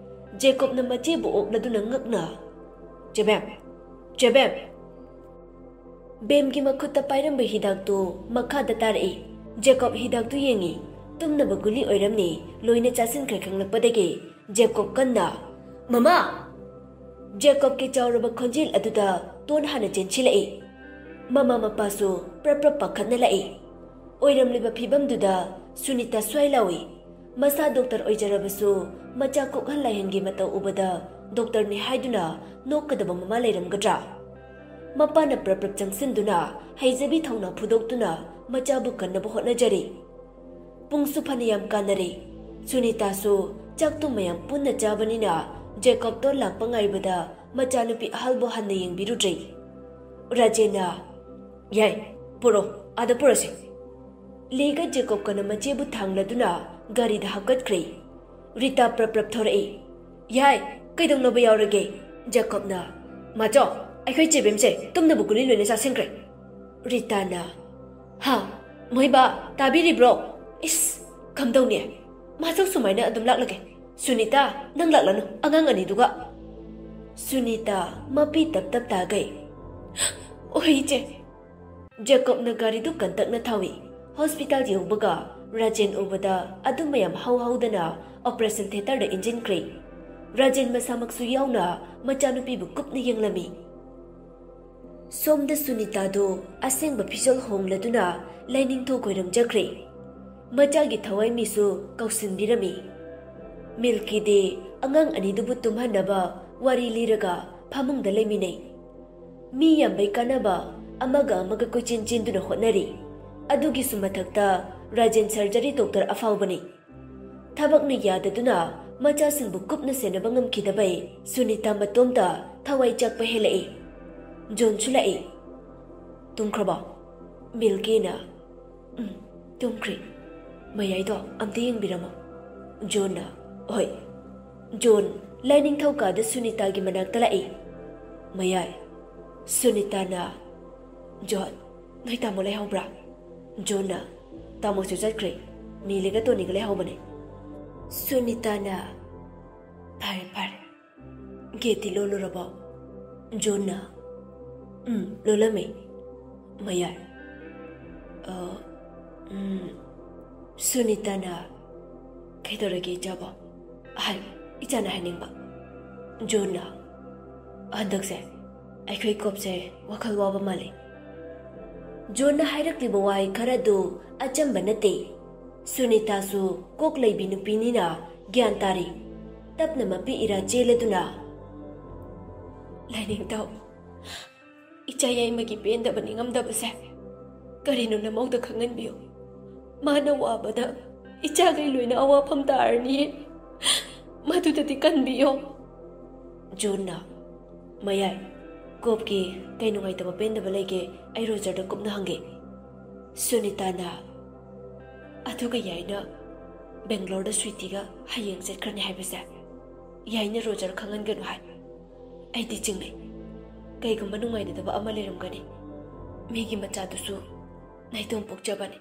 ꯖꯦꯀꯣꯕꯅ ꯃꯆꯦꯕꯨ ꯑꯣꯛꯂꯗꯨꯅ ꯉꯛꯅ, "ꯆꯦ ꯕꯦꯝ, ꯆꯦ ꯕꯦꯝ"꯫ ꯕꯦꯝꯒꯤ ꯃꯈꯨꯠꯇ ꯄꯥꯏꯔꯝꯕ ꯍꯤꯗꯥꯛꯇꯨ ꯃꯈꯥꯗ ꯇꯥꯔꯛꯏ꯫ ꯖꯦꯀꯣꯕ ꯍꯤꯗꯥꯛꯇꯨ ꯌꯦꯡꯉꯤ꯫ ꯇꯨꯝꯅꯕ ꯒꯨꯂꯤ ꯑꯣꯏꯔꯝꯅꯤ, ꯂꯣꯏꯅ ꯆꯥꯁꯤꯟꯈ꯭ꯔꯦ ꯈꯪꯂꯛꯄꯗꯒꯤ꯫ ꯖꯦꯀꯣꯕ ꯀꯟꯅ, "ꯃꯃꯥ!" ꯖꯦꯀꯣꯕꯀꯤ ꯆꯥꯎꯔꯕ ꯈꯣꯟꯖꯦꯜ ꯑꯗꯨꯗ ꯇꯣꯟ ꯍꯥꯟꯅ ꯆꯦꯟꯁꯤꯜꯂꯛꯏ꯫ ꯃꯃꯥ ꯃꯄꯥꯁꯨ ꯄ꯭ꯔꯞ ꯄ꯭ꯔꯞ ꯄꯥꯈꯠꯅ ꯂꯥꯛꯏ꯫ ꯑꯣꯏꯔꯝꯂꯤꯕ ꯐꯤꯕꯝꯗꯨꯗ ꯁꯨꯅꯤꯇꯥ ꯁ꯭ꯋꯥꯏ ꯂꯥꯎꯏ꯫ ꯃꯁꯥ ꯗꯣꯛꯇꯔ ꯑꯣꯏꯖꯔꯕꯁꯨ ꯃꯆꯥ ꯀꯣꯛꯍꯟ ꯂꯥꯏꯍꯟꯒꯤ ꯃꯇꯧ ꯎꯕꯗ ꯗꯣꯛꯇꯔꯅꯤ ꯍꯥꯏꯗꯨꯅ ꯅꯣꯛꯀꯗꯕ ꯃꯃꯥ ꯂꯩꯔꯝꯒꯗ꯭ꯔꯥ? ꯃꯄꯥꯅ ꯄ꯭ꯔꯞ ꯄ꯭ꯔꯞ ꯆꯪꯁꯤꯟꯗꯨꯅ ꯍꯩꯖꯕꯤ ꯊꯧꯅꯥ ꯐꯨꯗꯣꯛꯇꯨꯅ ꯃꯆꯥꯕꯨ ꯀꯟꯅꯕ ꯍꯣꯠꯅꯖꯔꯤ꯫ ꯄꯨꯡꯁꯨ ꯐꯅꯌꯥꯝ ꯀꯥꯟꯅꯔꯦ꯫ ꯁꯨꯅꯤꯇꯥꯁꯨ ꯆꯥꯛꯇꯨ ꯃꯌꯥꯝ ꯄꯨꯟꯅ ꯆꯥꯕꯅꯤꯅ ꯖꯦꯀꯣꯕꯇꯣ ꯂꯥꯛꯄ ꯉꯥꯏꯕꯗ ꯃꯆꯥꯅꯨꯄꯤ ꯑꯍꯜꯕꯨ ꯍꯟꯅ ꯌꯦꯡꯕꯤꯔꯨꯗ꯭ꯔꯦ꯫ ꯔꯥꯖꯦꯟꯅ, "ꯌꯥꯏ, ꯄꯨꯔꯣ, ꯑꯥꯗ ꯄꯨꯔꯁꯤ"꯫ ꯂꯤꯒ ꯖꯦꯀꯣꯕꯀꯅ ꯃꯆꯦꯕꯨ ꯊꯥꯡꯂꯗꯨꯅ ꯒꯥꯔꯤꯗ ꯍꯥꯞꯀꯠꯈ꯭ꯔꯦ꯫ ꯔꯤꯇꯥ ꯄ꯭ꯔꯞ ꯄ꯭ꯔꯞ ꯊꯣꯔꯛꯏ꯫ "ꯌꯥꯏ, ꯀꯩꯗꯧꯅꯕ ꯌꯥꯎꯔꯒꯦ?" ꯖꯦꯀꯣꯕꯅ, "ꯃꯥꯆꯧ, ꯑꯩꯈꯣꯏ ꯆꯦꯕꯦꯝꯁꯦ ꯇꯨꯝꯅꯕ ꯒꯨꯂꯤ ꯂꯣꯏꯅ ꯆꯥꯁꯤꯟꯈ꯭ꯔꯦ"꯫ ꯔꯤꯇꯥꯅ, "ꯍꯥ? ꯃꯣꯏꯕꯥ, ꯇꯥꯕꯤꯔꯤꯕ꯭ꯔꯣ? ꯏꯁ, ꯀꯝꯗꯧꯅꯤ? ꯃꯥꯁꯨ ꯁꯨꯃꯥꯏꯅ ꯑꯗꯨꯝ ꯂꯥꯛꯂꯒꯦ꯫ ꯁꯨꯅꯤꯇꯥ, ꯅꯪ ꯂꯥꯛꯂꯅꯨ, ꯑꯉꯥꯡ ꯑꯅꯤꯗꯨꯒ꯫ ꯁꯨꯅꯤꯇꯥ ꯃꯄꯤ ꯇꯞ ꯇꯞ ꯇꯥꯒꯩ꯫ "ꯑꯣꯏ, ꯏꯆꯦ꯫" ꯖꯦꯀꯣꯕꯅ ꯒꯥꯔꯤꯗꯨ ꯀꯟꯇꯛꯅ ꯊꯧꯏ꯫ ꯍꯣꯁꯄꯤꯇꯥꯜ ꯌꯧꯕꯒ ꯔꯥꯖꯦꯟ ꯎꯕꯗ ꯑꯗꯨ ꯃꯌꯥꯝ ꯍꯧ ꯍꯧꯗꯅ ꯑꯣꯄꯔꯦꯁꯟ ꯊꯤꯌꯦꯇꯔꯗ ꯏꯟꯁꯤꯟꯈ꯭ꯔꯦ꯫ ꯔꯥꯖꯦꯟ ꯃꯁꯥꯃꯛꯁꯨ ꯌꯥꯎꯅ ꯃꯆꯥꯅꯨꯄꯤꯕꯨ ꯀꯨꯞꯅ ꯌꯦꯡꯂꯝꯃꯤ꯫ ꯁꯣꯝꯗ ꯁꯨꯅꯤꯇꯥꯗꯨ ꯑꯁꯦꯡꯕ ꯐꯤꯖꯣꯜ ꯍꯣꯡꯂꯗꯨꯅ ꯂꯥꯏꯅꯤꯡꯊꯧ ꯈꯣꯏꯔꯝꯖꯈ꯭ꯔꯦ꯫ ꯃꯆꯥꯒꯤ ꯊꯋꯥꯏ ꯃꯤꯁꯨ ꯀꯧꯁꯤꯟꯕꯤꯔꯝꯃꯤ꯫ ꯃꯤꯜꯀꯤꯗꯤ ꯑꯉꯥꯡ ꯑꯅꯤꯗꯨꯕꯨ ꯇꯨꯝꯍꯟꯅꯕ ꯋꯥꯔꯤ ꯂꯤꯔꯒ ꯐꯃꯨꯡꯗ ꯂꯩꯃꯤꯟꯅꯩ꯫ ꯃꯤ ꯌꯥꯝꯕꯩ ꯀꯥꯟꯅꯕ ꯑꯃꯒ ꯑꯃꯒ ꯀꯣꯏꯆꯦꯟ ꯆꯦꯟꯗꯨꯅ ꯍꯣꯠꯅꯔꯤ꯫ ꯑꯗꯨꯒꯤꯁꯨ ꯃꯊꯛꯇ ꯔꯥꯖꯦꯟ ꯁꯔꯖꯔꯤ ꯗꯣꯛꯇꯔ ꯑꯐꯥꯎꯕꯅꯤ꯫ ꯊꯕꯛꯅ ꯌꯥꯗꯗꯨꯅ ꯃꯆꯥꯁꯤꯡꯕꯨ ꯀꯨꯞꯅ ꯁꯦꯟꯅꯕ ꯉꯝꯈꯤꯗꯕꯩ ꯁꯨꯅꯤꯇꯥ ꯃꯇꯣꯝꯇ ꯊꯋꯥꯏ ꯆꯥꯛꯄ ꯍꯦꯜꯂꯛꯏ꯫ ꯖꯣꯟꯁꯨ ꯂꯥꯛꯏ꯫ "ꯇꯨꯝꯈ꯭ꯔꯕꯣ?" ꯃꯤꯜꯀꯤꯅ, "ꯎꯝ, ꯇꯨꯝꯈ꯭ꯔꯦ꯫ ꯃꯌꯥꯏꯗꯣ ꯑꯝꯇ ꯌꯦꯡꯕꯤꯔꯝꯃꯣ꯫" ꯖꯣꯟꯅ, "ꯍꯣꯏ꯫" ꯖꯣꯟ ꯂꯥꯏꯅꯤꯡꯊꯧ ꯀꯥꯗ ꯁꯨꯅꯤꯇꯥꯒꯤ ꯃꯅꯥꯛꯇ ꯂꯥꯛꯏ꯫ "ꯃꯌꯥꯏ꯫" ꯁꯨꯅꯤꯇꯥꯅ, "ꯖꯣꯟ, ꯅꯣꯏ ꯇꯥꯃꯣ ꯂꯩꯍꯧꯕ꯭ꯔꯥ?" ꯖꯣꯟꯅ, "ꯇꯥꯃꯣꯁꯨ ꯆꯠꯈ꯭ꯔꯦ꯫ ꯃꯤꯂꯤꯒ ꯇꯣꯅꯤꯒ ꯂꯩꯍꯧꯕꯅꯦ꯫" ꯁꯨꯅꯤꯇꯥꯅ, "ꯐꯔꯦ, ꯐꯔꯦ꯫ ꯒꯦꯠꯇꯤ ꯂꯣꯜꯂꯨꯔꯕꯣ?" ꯖꯣꯟꯅ, "ꯎꯝ, ꯂꯣꯜꯂꯝꯃꯦ꯫" ꯃꯌꯥꯏ, "ꯑ, ꯎꯝ꯫" ꯁꯨꯅꯤꯇꯥꯅ, "ꯀꯩꯗꯧꯔꯒꯦ ꯏꯆꯥꯕꯣ?" ꯍꯥꯏ, ꯏꯆꯥꯅ ꯍꯥꯏꯅꯤꯡꯕ꯫ ꯖꯣꯟꯅ, "ꯍꯟꯗꯛꯁꯦ ꯑꯩꯈꯣꯏ ꯀꯣꯞꯁꯦ ꯋꯥꯈꯜ ꯋꯥꯕ ꯃꯥꯜꯂꯤ꯫" ꯖꯣꯟꯅ ꯍꯥꯏꯔꯛꯂꯤꯕ ꯋꯥꯍꯩ ꯈꯔꯗꯨ ꯑꯆꯝꯕ ꯅꯠꯇꯦ꯫ ꯁꯨꯅꯤꯇꯥꯁꯨ ꯀꯣꯛ ꯂꯩꯕꯤ ꯅꯨꯄꯤꯅꯤꯅ ꯒ꯭ꯌꯥꯟ ꯇꯥꯔꯤ꯫ ꯇꯞꯅ ꯃꯄꯤ ꯏꯔꯥ ꯆꯦꯜꯂꯗꯨꯅ, "ꯂꯥꯏꯅꯤꯡꯊꯧ, ꯏꯆꯥ ꯌꯥꯏꯃꯒꯤ ꯄꯦꯟꯗꯕ ꯅꯤꯡꯉꯝꯗꯕꯁꯦ ꯀꯔꯤꯅꯣ ꯅꯃꯧꯗ ꯈꯪꯍꯟꯕꯤꯌꯨ꯫ ꯃꯥꯅ ꯋꯥꯕꯗ ꯏꯆꯥꯈꯩ ꯂꯣꯏꯅ ꯑꯋꯥꯐꯝ ꯇꯥꯔꯅꯤꯌꯦ꯫ ꯃꯗꯨꯗꯗꯤ ꯀꯟꯕꯤꯌꯣ꯫" ꯖꯣꯟꯅ, "ꯃꯌꯥꯏ, ꯀꯣꯞꯀꯤ ꯀꯩ ꯅꯨꯡꯉꯥꯏꯇꯕ ꯄꯦꯟꯗꯕ ꯂꯩꯒꯦ? ꯑꯩ ꯔꯣꯖꯔꯗ ꯀꯨꯞꯅ ꯍꯪꯒꯦ꯫" ꯁꯨꯅꯤꯇꯥꯅ, "ꯑꯗꯨꯒ ꯌꯥꯏꯅ ꯕꯦꯡꯒ꯭ꯂꯣꯔꯗ ꯁ꯭ꯋꯤꯇꯤꯒ ꯍꯌꯦꯡ ꯆꯠꯈ꯭ꯔꯅꯤ ꯍꯥꯏꯕꯁꯦ ꯌꯥꯏꯅ ꯔꯣꯖꯔ ꯈꯪꯍꯟꯒꯅꯨ ꯍꯥꯏ꯫ ꯑꯩꯗꯤ ꯆꯤꯡꯅꯩ꯫ ꯀꯩꯒꯨꯝꯕ ꯅꯨꯡꯉꯥꯏꯅꯗꯕ ꯑꯃ ꯂꯩꯔꯝꯒꯅꯤ꯫ ꯃꯤꯒꯤ ꯃꯆꯥꯗꯨꯁꯨ ꯅꯥꯏꯇꯣꯝ ꯄꯣꯛꯆꯕꯅꯤ꯫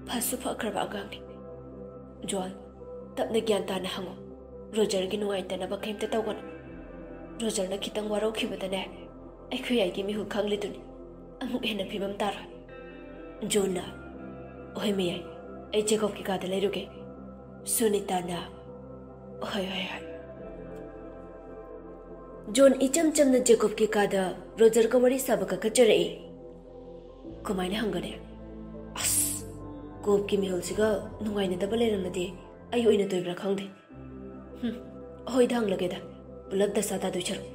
ꯐꯁꯨ ꯐꯈ꯭ꯔꯕ ꯑꯉꯥꯡꯅꯤ꯫ ꯖꯣꯟ, ꯇꯞꯅ ꯒ꯭ꯌꯥꯟ ꯇꯥꯅ ꯍꯪꯉꯨ꯫ ꯔꯣꯖꯔꯒꯤ ꯅꯨꯡꯉꯥꯏꯇꯅꯕ ꯀꯩꯝꯇ ꯇꯧꯒꯅꯨ꯫ ꯔꯣꯖꯔꯅ ꯈꯤꯇꯪ ꯋꯥꯔꯧꯈꯤꯕꯗꯅꯦ, ꯑꯩꯈꯣꯏ ꯑꯩꯒꯤ ꯃꯤꯍꯨꯜ ꯈꯪꯂꯤꯗꯨꯅꯤ꯫ ꯑꯃꯨꯛ ꯍꯦꯟꯅ ꯐꯤꯕꯝ ꯇꯥꯔꯣꯏ꯫ ꯖꯣꯟꯅ, "ꯍꯣꯏ ꯃꯌꯥꯏ, ꯑꯩ ꯖꯦꯀꯣꯕꯀꯤ ꯀꯥꯗ ꯂꯩꯔꯨꯒꯦ꯫" ꯁꯨꯅꯤꯇꯥꯅ, "ꯍꯣꯏ, ꯍꯣꯏ, ꯍꯣꯏ꯫" ꯖꯣꯟ ꯏꯆꯝ ꯆꯝꯅ ꯖꯦꯀꯣꯕꯀꯤ ꯀꯥꯗ ꯔꯣꯖꯔꯒ ꯋꯥꯔꯤ ꯁꯥꯕ ꯀꯥꯈꯠꯆꯔꯛꯏ꯫ ꯀꯃꯥꯏꯅ ꯍꯪꯒꯅꯤ? ꯑꯁ, ꯀꯣꯕꯀꯤ ꯃꯤꯍꯨꯜꯁꯤꯒ ꯅꯨꯡꯉꯥꯏꯅꯗꯕ ꯂꯩꯔꯝꯃꯗꯤ ꯑꯩ ꯑꯣꯏꯅ ꯇꯣꯏꯕ꯭ꯔꯥ ꯈꯪꯗꯦ꯫ ꯍꯨꯝ, ꯍꯣꯏꯗ, ꯍꯪꯂꯒꯦꯗ, ꯄꯨꯂꯞ ꯗꯁꯥ ꯇꯥꯗꯣꯏ ꯁꯔꯨꯛ꯫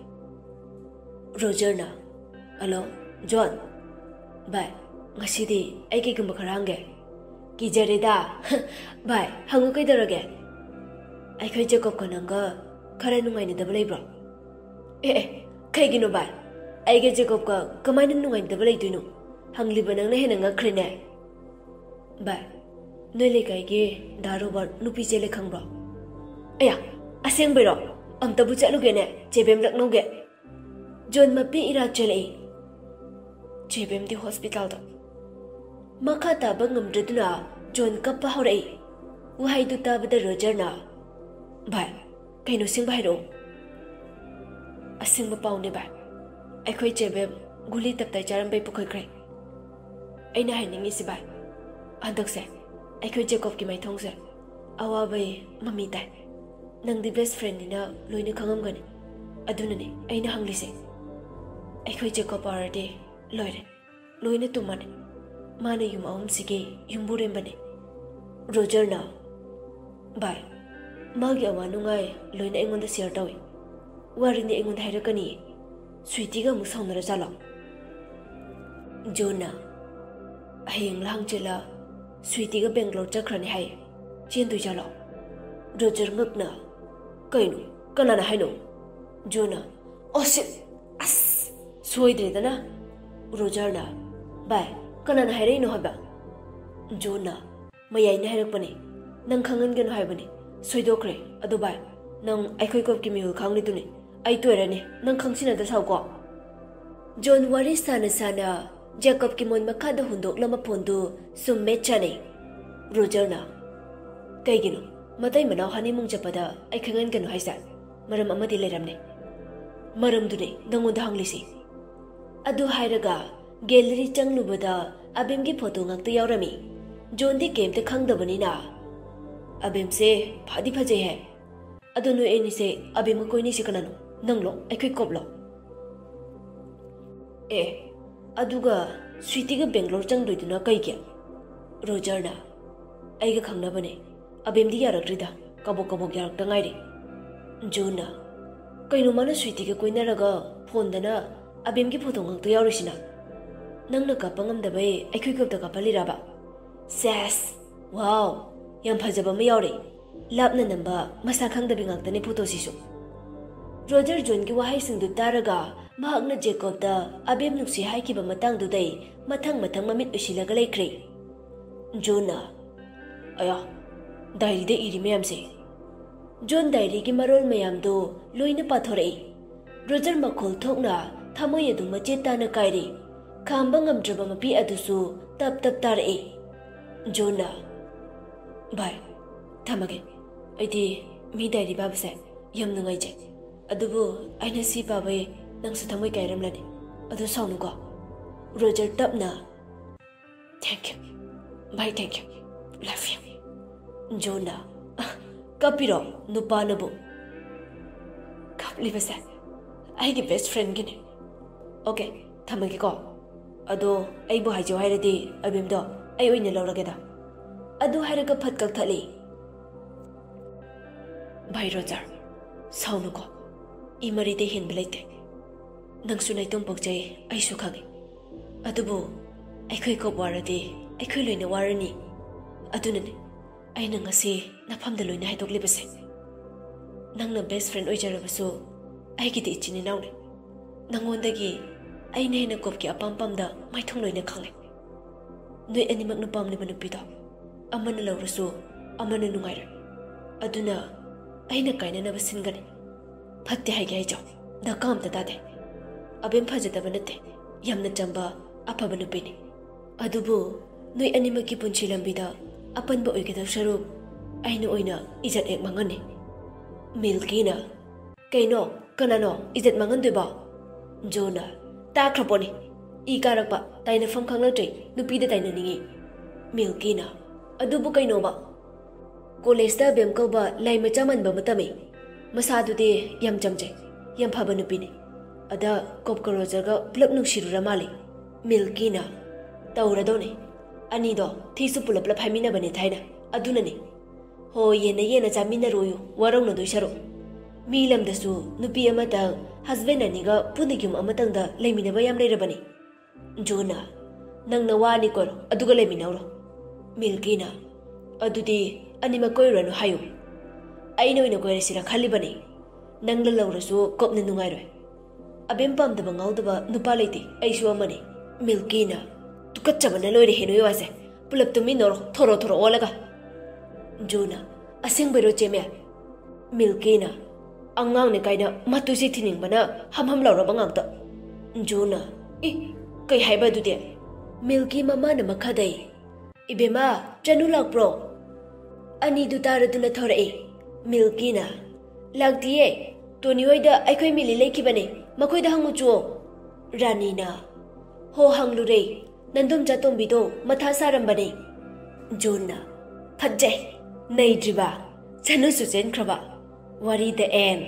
ꯔꯣꯖꯔꯅ, "ꯍꯜꯂꯣ, ꯖꯣꯟ꯫ ꯚꯥꯏ, ꯉꯁꯤꯗꯤ ꯑꯩ ꯀꯩꯒꯨꯝꯕ ꯈꯔ ꯍꯪꯒꯦ꯫" "ꯀꯤꯖꯔꯦꯗ꯫" "ꯚꯥꯏ, ꯍꯪꯉꯨ ꯀꯩꯗꯧꯔꯒꯦ?" "ꯑꯩꯈꯣꯏ ꯖꯦꯀꯣꯕꯀ ꯅꯪꯒ ꯈꯔ ꯅꯨꯡꯉꯥꯏꯅꯗꯕ ꯂꯩꯕ꯭ꯔꯣ?" "ꯑꯦ, ꯑꯦ, ꯀꯩꯒꯤꯅꯣ ꯚꯥꯏ? ꯑꯩꯒ ꯖꯦꯀꯣꯕꯀ ꯀꯃꯥꯏꯅ ꯅꯨꯡꯉꯥꯏꯅꯗꯕ ꯂꯩꯗꯣꯏꯅꯣ? ꯍꯪꯂꯤꯕ ꯅꯪꯅ ꯍꯦꯟꯅ ꯉꯛꯈ꯭ꯔꯦꯅꯦ꯫" "ꯚꯥꯏ, ꯅꯣꯏ ꯂꯩꯀꯥꯏꯒꯤ ꯗꯥ ꯔꯣꯕꯥꯔꯠ ꯅꯨꯄꯤ ꯆꯦꯜꯂꯦ ꯈꯪꯕ꯭ꯔꯣ?" "ꯑꯌꯥ, ꯑꯁꯦꯡꯕꯩꯔꯣ? ꯑꯝꯇꯕꯨ ꯆꯠꯂꯨꯒꯦꯅꯦ, ꯆꯦꯕꯦꯝ ꯂꯛꯅꯧꯒꯦ꯫" ꯖꯣꯟ ꯃꯄꯤ ꯏꯔꯥ ꯆꯦꯜꯂꯛꯏ꯫ ꯆꯦꯕꯦꯝꯗꯤ ꯍꯣꯁꯄꯤꯇꯥꯜꯗ꯫ ꯃꯈꯥ ꯇꯥꯕ ꯉꯝꯗ꯭ꯔꯗꯨꯅ ꯖꯣꯟ ꯀꯞꯄ ꯍꯧꯔꯛꯏ꯫ ꯋꯥꯍꯩꯗꯨ ꯇꯥꯕꯗ ꯔꯣꯖꯔꯅ, "ꯚꯥꯏ, ꯀꯩꯅꯣ ꯑꯁꯦꯡꯕ ꯍꯥꯏꯔꯛꯑꯣ꯫" "ꯑꯁꯦꯡꯕ ꯄꯥꯎꯅꯦ ꯚꯥꯏ, ꯑꯩꯈꯣꯏ ꯆꯦꯕꯦꯝ ꯒꯨꯂꯤ ꯇꯞꯇꯥꯏ ꯆꯥꯔꯝꯕꯩ ꯄꯨꯈꯠꯈ꯭ꯔꯦ꯫" "ꯑꯩꯅ ꯍꯥꯏꯅꯤꯡꯉꯤꯁꯤ ꯚꯥꯏ, ꯍꯟꯗꯛꯁꯦ ꯑꯩꯈꯣꯏ ꯖꯦꯀꯣꯕꯀꯤ ꯃꯥꯏꯊꯣꯡꯁꯦ ꯑꯋꯥꯕꯩ ꯃꯃꯤ ꯇꯥꯏ꯫ ꯅꯪꯗꯤ ꯕꯦꯁ ꯐ꯭ꯔꯦꯟꯅꯤꯅ ꯂꯣꯏꯅ ꯈꯪꯉꯝꯒꯅꯤ꯫ ꯑꯗꯨꯅꯅꯦ ꯑꯩꯅ ꯍꯪꯂꯤꯁꯦ꯫ ꯑꯩꯈꯣꯏ ꯖꯦꯀꯣꯕ ꯄꯥꯔꯗꯤ ꯂꯣꯏꯔꯦ꯫ ꯂꯣꯏꯅ ꯇꯨꯝꯃꯅꯤ꯫ ꯃꯥꯅ ꯌꯨꯝ ꯑꯍꯨꯝꯁꯤꯒꯤ ꯌꯨꯝꯕꯨꯔꯦꯝꯕꯅꯤ꯫" ꯔꯣꯖꯔꯅ, "ꯚꯥꯏ, ꯃꯥꯒꯤ ꯑꯋꯥ ꯅꯨꯡꯉꯥꯏ ꯂꯣꯏꯅ ꯑꯩꯉꯣꯟꯗ ꯁꯤꯌꯔ ꯇꯧꯏ꯫ ꯋꯥꯔꯤꯅꯤ ꯑꯩꯉꯣꯟꯗ ꯍꯥꯏꯔꯛꯀꯅꯤ꯫ ꯁ꯭ꯋꯤꯇꯤꯒ ꯑꯃꯨꯛ ꯁꯥꯎꯅꯔꯖꯥꯠꯂꯣ?" ꯖꯣꯟꯅ, "ꯍꯌꯦꯡꯂ ꯍꯪꯆꯤꯠꯂ ꯁ꯭ꯋꯤꯇꯤꯒ ꯕꯦꯡꯒ꯭ꯂꯣꯔ ꯆꯠꯈ꯭ꯔꯅꯤ ꯍꯥꯏ꯫ ꯆꯦꯟꯗꯣꯏꯖꯥꯠꯂꯣ?" ꯔꯣꯖꯔ ꯉꯛꯅ, "ꯀꯩꯅꯣ? ꯀꯅꯥꯅ ꯍꯥꯏꯅꯣ?" ꯖꯣꯟꯅ, "ꯑꯣ ꯁꯤꯠ! ꯑꯁ! ꯁꯣꯏꯗ꯭ꯔꯦꯗꯅ!" ꯔꯣꯖꯔꯅ, "ꯚꯥꯏ, ꯀꯅꯥꯅ ꯍꯥꯏꯔꯛꯏꯅꯣ ꯍꯥꯏꯕ?" ꯖꯣꯟꯅ, "ꯃꯌꯥꯏꯅ ꯍꯥꯏꯔꯛꯄꯅꯦ꯫ ꯅꯪ ꯈꯪꯍꯟꯒꯅꯨ ꯍꯥꯏꯕꯅꯦ꯫ ꯁꯣꯏꯗꯣꯛꯈ꯭ꯔꯦ꯫ ꯑꯗꯣ ꯚꯥꯏ, ꯅꯪ ꯑꯩꯈꯣꯏ ꯀꯣꯕꯀꯤ ꯃꯤꯍꯨꯜ ꯈꯪꯂꯤꯗꯨꯅꯤ꯫ ꯑꯩ ꯇꯣꯏꯔꯅꯤ꯫ ꯅꯪ ꯈꯪꯁꯤꯟꯅꯗ ꯁꯥꯎꯀꯣ꯫" ꯖꯣꯟ ꯋꯥꯔꯤ ꯁꯥꯅ ꯁꯥꯅ ꯖꯦꯀꯣꯕꯀꯤ ꯃꯣꯟ ꯃꯈꯥꯗ ꯍꯨꯟꯗꯣꯛꯂꯝꯕ ꯐꯣꯟꯗꯨ ꯁꯨꯝ ꯃꯦꯠ ꯆꯥꯅꯩ꯫ ꯔꯣꯖꯔꯅ, "ꯀꯩꯒꯤꯅꯣ ꯃꯇꯩ ꯃꯅꯥꯎ ꯍꯅꯤꯃꯨꯡ ꯆꯠꯄꯗ ꯑꯩ ꯈꯪꯍꯟꯒꯅꯨ ꯍꯥꯏꯁꯦ? ꯃꯔꯝ ꯑꯃꯗꯤ ꯂꯩꯔꯝꯅꯦ꯫ ꯃꯔꯝꯗꯨꯅꯦ ꯅꯪꯉꯣꯟꯗ ꯍꯪꯂꯤꯁꯤ꯫" ꯑꯗꯨ ꯍꯥꯏꯔꯒ ꯒꯦꯂꯔꯤ ꯆꯪꯂꯨꯕꯗ ꯑꯕꯦꯝꯒꯤ ꯐꯣꯇꯣ ꯉꯥꯛꯇ ꯌꯥꯎꯔꯝꯃꯤ꯫ ꯖꯣꯟꯗꯤ ꯀꯩꯝꯇ ꯈꯪꯗꯕꯅꯤꯅ, "ꯑꯕꯦꯝꯁꯦ ꯐꯗꯤ ꯐꯖꯩ ꯍꯥꯏ꯫ ꯑꯗꯣ ꯅꯣꯏ ꯑꯅꯤꯁꯦ ꯑꯕꯦꯝꯒ ꯀꯣꯏꯅꯩꯁꯦ ꯀꯅꯥꯅꯣ? ꯅꯪꯂꯣ? ꯑꯩꯈꯣꯏ ꯀꯣꯞꯂꯣ?" "ꯑꯦ, ꯑꯗꯨꯒ ꯁ꯭ꯋꯤꯇꯤꯒ ꯕꯦꯡꯒ꯭ꯂꯣꯔ ꯆꯪꯗꯣꯏꯗꯨꯅ ꯀꯩꯒꯤ?" ꯔꯣꯖꯔꯅ, "ꯑꯩꯒ ꯈꯪꯅꯕꯅꯦ꯫ ꯑꯕꯦꯝꯗꯤ ꯌꯥꯔꯛꯇ꯭ꯔꯤꯗ, ꯀꯕꯣꯛ ꯀꯕꯣꯛ ꯌꯥꯔꯛꯇ ꯉꯥꯏꯔꯤ꯫" ꯖꯣꯟꯅ, "ꯀꯩꯅꯣ ꯃꯥꯅ ꯁ꯭ꯋꯤꯇꯤꯒ ꯀꯣꯏꯅꯔꯒ ꯐꯣꯟꯗꯅ ꯑꯕꯦꯝꯒꯤ ꯐꯣꯇꯣ ꯉꯥꯛꯇ ꯌꯥꯎꯔꯤꯁꯤꯅ? ꯅꯪꯅ ꯀꯥꯞꯄ ꯉꯝꯗꯕꯩ ꯑꯩꯈꯣꯏ ꯀꯣꯞꯇ ꯀꯥꯞꯍꯜꯂꯤꯔꯕ?" ꯁꯦꯁ! ꯋꯥꯎ! ꯌꯥꯝ ꯐꯖꯕ ꯑꯃ ꯌꯥꯎꯔꯦ꯫ ꯂꯥꯞꯅ ꯅꯝꯕ ꯃꯁꯥ ꯈꯪꯗꯕꯤ ꯉꯥꯛꯇꯅꯦ ꯐꯣꯇꯣꯁꯤꯁꯨ꯫ ꯔꯣꯖꯔ ꯖꯣꯟꯒꯤ ꯋꯥꯍꯩꯁꯤꯡꯗꯨ ꯇꯥꯔꯒ ꯃꯍꯥꯛꯅ ꯖꯦꯀꯣꯕꯇ ꯑꯕꯦꯝ ꯅꯨꯡꯁꯤ ꯍꯥꯏꯈꯤꯕ ꯃꯇꯥꯡꯗꯨꯗꯩ ꯃꯊꯪ ꯃꯊꯪ ꯃꯃꯤꯠ ꯎꯏꯁꯤꯜꯂꯒ ꯂꯩꯈ꯭ꯔꯦ꯫ ꯖꯣꯟꯅ, "ꯑꯌꯥ, ꯗꯥꯏꯔꯤꯗ ꯏꯔꯤ ꯃꯌꯥꯝꯁꯦ꯫" ꯖꯣꯟ ꯗꯥꯏꯔꯤꯒꯤ ꯃꯔꯣꯜ ꯃꯌꯥꯝꯗꯨ ꯂꯣꯏꯅ ꯄꯥꯊꯣꯔꯛꯏ꯫ ꯔꯣꯖꯔ ꯃꯈꯣꯜ ꯊꯣꯛꯅ ꯊꯃꯣꯏ ꯑꯗꯨ ꯃꯆꯦꯠ ꯇꯥꯅ ꯀꯥꯏꯔꯤ꯫ ꯈꯥꯝꯕ ꯉꯝꯗ꯭ꯔꯕ ꯃꯄꯤ ꯑꯗꯨꯁꯨ ꯇꯞ ꯇꯞ ꯇꯥꯔꯛꯏ꯫ ꯖꯣꯟꯅ, "ꯚꯥꯏ, ꯊꯝꯃꯒꯦ꯫ ꯑꯩꯗꯤ ꯃꯤ ꯗꯥꯏꯔꯤ ꯄꯥꯕꯁꯦ ꯌꯥꯝ ꯅꯨꯡꯉꯥꯏꯖꯩ꯫ ꯑꯗꯨꯕꯨ ꯑꯩꯅ ꯁꯤ ꯄꯥꯕꯩ ꯅꯪꯁꯨ ꯊꯃꯣꯏ ꯀꯥꯏꯔꯝꯂꯅꯤ꯫ ꯑꯗꯨ ꯁꯥꯎꯅꯨꯀꯣ꯫" ꯔꯣꯖꯔ ꯇꯞꯅ, "Thank you꯫ ꯚꯥꯏ, thank you꯫ Love you꯫" ꯖꯣꯟꯅ, "ꯑ, ꯀꯞꯄꯤꯔꯣ ꯅꯨꯄꯥꯅꯕꯨ?" "ꯀꯞꯂꯤꯕꯁꯦ ꯑꯩꯒꯤ best friendꯒꯤꯅꯦ꯫ Okay, ꯊꯝꯃꯒꯦꯀꯣ꯫ ꯑꯗꯣ ꯑꯩꯕꯨ ꯍꯥꯏꯖꯧ ꯍꯥꯏꯔꯗꯤ ꯑꯕꯤꯝꯗꯣ ꯑꯩ ꯑꯣꯏꯅ ꯂꯧꯔꯒꯦꯗ꯫" ꯑꯗꯨ ꯍꯥꯏꯔꯒ ꯐꯠ ꯀꯛꯊꯠꯂꯤ꯫ "ꯚꯥꯏ ꯔꯣꯖꯔ, ꯁꯥꯎꯅꯨꯀꯣ꯫ ꯏ ꯃꯔꯤꯗꯩ ꯍꯦꯟꯕ ꯂꯩꯇꯦ꯫ ꯅꯪꯁꯨ ꯅꯥꯏꯇꯣꯝ ꯄꯣꯛꯆꯩ, ꯑꯩꯁꯨ ꯈꯪꯉꯤ꯫ ꯑꯗꯨꯕꯨ ꯑꯩꯈꯣꯏ ꯀꯣꯞ ꯋꯥꯔꯗꯤ ꯑꯩꯈꯣꯏ ꯂꯣꯏꯅ ꯋꯥꯔꯅꯤ꯫ ꯑꯗꯨꯅꯅꯦ ꯑꯩꯅ ꯉꯁꯤ ꯅꯐꯝꯗ ꯂꯣꯏꯅ ꯍꯥꯏꯗꯣꯛꯂꯤꯕꯁꯦ꯫ ꯅꯪꯅ best friend ꯑꯣꯏꯖꯔꯕꯁꯨ ꯑꯩꯒꯤꯗꯤ ꯏꯆꯤꯟ ꯏꯅꯥꯎꯅꯤ꯫ ꯅꯪꯉꯣꯟꯗꯒꯤ ꯑꯩꯅ ꯍꯦꯟꯅ ꯀꯣꯞꯀꯤ ꯑꯄꯥꯝ ꯄꯥꯝꯗ ꯃꯥꯏꯊꯣꯡ ꯂꯣꯏꯅ ꯈꯪꯂꯦ꯫ ꯅꯣꯏ ꯑꯅꯤꯃꯛꯅ ꯄꯥꯝꯂꯤꯕ ꯅꯨꯄꯤꯗꯣ ꯑꯃꯅ ꯂꯧꯔꯁꯨ ꯑꯃꯅ ꯅꯨꯡꯉꯥꯏꯔꯣꯏ꯫ ꯑꯗꯨꯅ ꯑꯩꯅ ꯀꯥꯏꯅꯅꯕ ꯁꯤꯟꯒꯅꯤ꯫ ꯐꯠꯇꯦ ꯍꯥꯏꯒꯦ ꯍꯥꯏꯖꯧ, ꯗꯔꯀꯥꯔ ꯑꯝꯇ ꯇꯥꯗꯦ꯫ ꯑꯕꯦꯝ ꯐꯖꯗꯕ ꯅꯠꯇꯦ, ꯌꯥꯝꯅ ꯆꯝꯕ, ꯑꯐꯕ ꯅꯨꯄꯤꯅꯤ꯫ ꯑꯗꯨꯕꯨ ꯅꯣꯏ ꯑꯅꯤꯃꯛꯀꯤ ꯄꯨꯟꯁꯤ ꯂꯝꯕꯤꯗ ꯑꯄꯟꯕ ꯑꯣꯏꯒꯗꯧ ꯁꯔꯨꯛ ꯑꯩꯅ ꯑꯣꯏꯅ ꯏꯖꯠ ꯍꯦꯛ ꯃꯥꯡꯍꯟꯅꯤ꯫ ꯃꯤꯜꯀꯤꯅ, "ꯀꯩꯅꯣ? ꯀꯅꯥꯅꯣ ꯏꯖꯠ ꯃꯥꯡꯍꯟꯗꯣꯏꯕ?" ꯖꯣꯅ, "ꯇꯥꯈ꯭ꯔ ꯄꯣꯠꯅꯤ꯫ ꯏ ꯀꯥꯔꯛꯄ, ꯇꯥꯏꯅꯐꯝ ꯈꯪꯂꯛꯇ꯭ꯔꯦ, ꯅꯨꯄꯤꯗ ꯇꯥꯏꯅꯅꯤꯡꯉꯤ꯫" ꯃꯤꯜꯀꯤꯅ, "ꯑꯗꯨꯕꯨ ꯀꯩꯅꯣꯕ?" "ꯀꯣꯂꯦꯖꯇ ꯕꯦꯝ ꯀꯧꯕ ꯂꯥꯏ ꯃꯆꯥ ꯃꯥꯟꯕ ꯑꯃ ꯇꯝꯃꯤ꯫ ꯃꯁꯥꯗꯨꯗꯤ ꯌꯥꯝ ꯆꯝꯖꯩ, ꯌꯥꯝ ꯐꯕ ꯅꯨꯄꯤꯅꯤ꯫ ꯑꯗ ꯀꯣꯞꯀꯔꯣꯖꯔꯒ ꯄꯨꯂꯞ ꯅꯨꯡꯁꯤꯔꯨꯔ ꯃꯥꯜꯂꯤ꯫" ꯃꯤꯜꯀꯤꯅ, "ꯇꯧꯔꯗꯧꯅꯤ꯫ ꯑꯅꯤꯗꯣ ꯊꯤꯁꯨ ꯄꯨꯂꯞ ꯄꯨꯂꯞ ꯍꯥꯏꯃꯤꯟꯅꯕꯅꯦ ꯊꯥꯏꯅ꯫ ꯑꯗꯨꯅꯅꯤ꯫ ꯍꯣ, ꯌꯦꯟꯅ ꯌꯦꯟꯅ ꯆꯥꯃꯤꯟꯅꯔꯣꯌꯨ, ꯋꯥꯔꯧꯅꯗꯣꯏ ꯁꯔꯨꯛ꯫ ꯃꯤ ꯂꯝꯗꯁꯨ ꯅꯨꯄꯤ ꯑꯃꯇꯪ, ꯍꯁꯕꯦꯟ ꯑꯅꯤꯒ ꯄꯨꯟꯅ ꯌꯨꯝ ꯑꯃꯇꯪꯗ ꯂꯩꯃꯤꯟꯅꯕ ꯌꯥꯝ ꯂꯩꯔꯕꯅꯤ꯫" ꯖꯣꯅ, "ꯅꯪ ꯅꯋꯥ ꯑꯅꯤ ꯀꯣꯏꯔꯣ, ꯑꯗꯨꯒ ꯂꯩꯃꯤꯟꯅꯧꯔꯣ꯫" ꯃꯤꯜꯀꯤꯅ, "ꯑꯗꯨꯗꯤ ꯑꯅꯤꯃꯛ ꯀꯣꯏꯔꯨꯔꯅꯨ ꯍꯥꯏꯌꯨ꯫ ꯑꯩꯅ ꯑꯣꯏꯅ ꯀꯣꯏꯔꯁꯤꯔ ꯈꯜꯂꯤꯕꯅꯤ꯫ ꯅꯪꯅ ꯂꯧꯔꯁꯨ ꯀꯣꯞꯅ ꯅꯨꯡꯉꯥꯏꯔꯣꯏ꯫ ꯑꯕꯦꯝ ꯄꯥꯝꯗꯕ ꯉꯥꯎꯗꯕ ꯅꯨꯄꯥ ꯂꯩꯇꯦ, ꯑꯩꯁꯨ ꯑꯃꯅꯤ꯫" ꯃꯤꯜꯀꯤꯅ, "ꯇꯨꯀꯠꯆꯕꯅ ꯂꯣꯏꯔꯦꯍꯦ ꯅꯣꯏ ꯋꯥꯁꯦ꯫ ꯄꯨꯂꯞ ꯇꯨꯃꯤꯟꯅꯧꯔꯣ, ꯊꯣꯔꯣ ꯊꯣꯔꯣ ꯑꯣꯜꯂꯒ꯫" ꯖꯣꯅ, "ꯑꯁꯦꯡꯕꯩꯔꯣ ꯆꯦꯃꯦ?" ꯃꯤꯜꯀꯤꯅ, "ꯑꯉꯥꯡꯅꯦ ꯀꯥꯏꯅ ꯃꯇꯨꯁꯤ ꯊꯤꯅꯤꯡꯕꯅ ꯍꯝ ꯍꯝ ꯂꯥꯎꯔꯕ ꯉꯥꯛꯇ꯫" ꯖꯣꯅ, "ꯏ, ꯀꯩ ꯍꯥꯏꯕ ꯑꯗꯨꯗꯤ?" ꯃꯤꯜꯀꯤ ꯃꯃꯥꯅ ꯃꯈꯥꯗꯩ, "ꯏꯕꯦꯝꯃ, ꯆꯅꯨ ꯂꯥꯛꯄ꯭ꯔꯣ?" ꯑꯅꯤꯗꯨ ꯇꯥꯔꯗꯨꯅ ꯊꯣꯔꯛꯏ꯫ ꯃꯤꯜꯀꯤꯅ, "ꯂꯥꯛꯇꯤꯌꯦ, ꯇꯣꯅꯤ ꯍꯣꯏꯗ ꯑꯩꯈꯣꯏ ꯃꯤꯂꯤ ꯂꯩꯈꯤꯕꯅꯦ, ꯃꯈꯣꯏꯗ ꯍꯪꯉꯨ ꯆꯨꯑꯣ꯫" ꯔꯥꯅꯤꯅ, "ꯍꯣ, ꯍꯪꯂꯨꯔꯦ, ꯅꯟꯗꯣꯝꯆꯥ ꯇꯣꯝꯕꯤꯗꯣ ꯃꯊꯥ ꯁꯥꯔꯝꯕꯅꯦ꯫" ꯖꯣꯟꯅ, "ꯐꯠꯖꯩ, ꯅꯩꯗ꯭ꯔꯤꯕ, ꯆꯅꯨꯁꯨ ꯆꯦꯟꯈ꯭ꯔꯕ꯫ ꯋꯥꯔꯤ the end꯫"